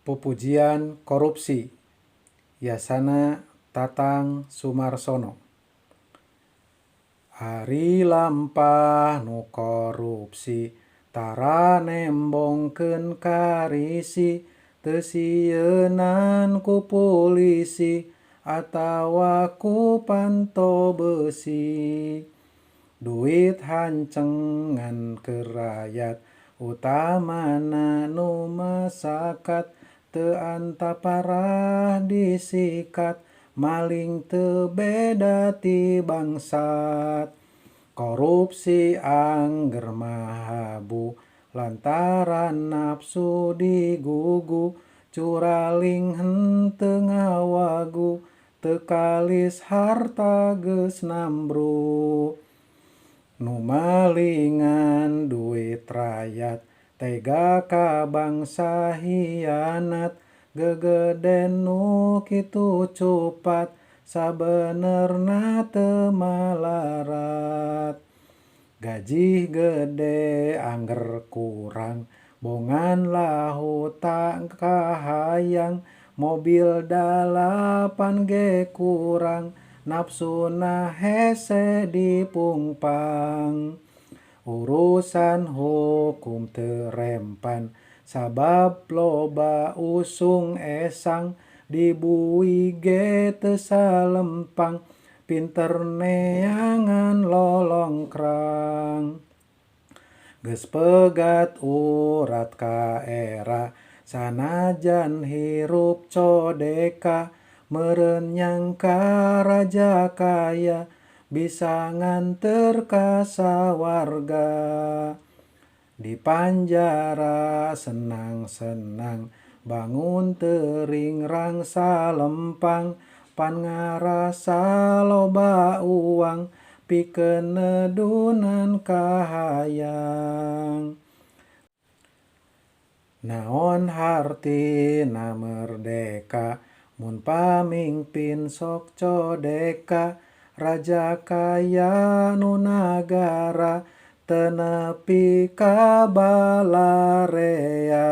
Pupujian Korupsi Yasana Tatang Sumarsono. Ari lampah nu korupsi tara nembongkeun karisi, teu sieunan ku pulisi atawa ku panto beusi. Duit hanceng ngan keur rayat, utamana nu masakat, teu antap parah disikat, maling teu beda ti bangsat. Korupsi angger mahabu lantaran nafsu digugu, curaling henteu ngawagu, teu kalis harta geus nambru. Nu malingan duit rayat tega ka bangsa hianat, gegeden nu kitu cupat sabenerna teu malarat. Gajih gede angger kurang, bongan lahu tak kahayang, mobil 8 ge kurang, nafsuna hese dipungpang. Urusan hukum teu rempan sabab loba usung esang, dibui ge teu salempang, pinter neangan lolongkrang. Geus pegat urat ka era sanajan hirup codeka, meureun nyangka raja kaya bisa nganter ka sawarga. Di panjara senang-senang, bangun teuring rangsa lempang, pan ngarasa loba uang pikeun nedunan kahayang. Naon hartina merdeka mun pamingpin sok codeka, raja kaya nu nagara teu nepi ka balarea.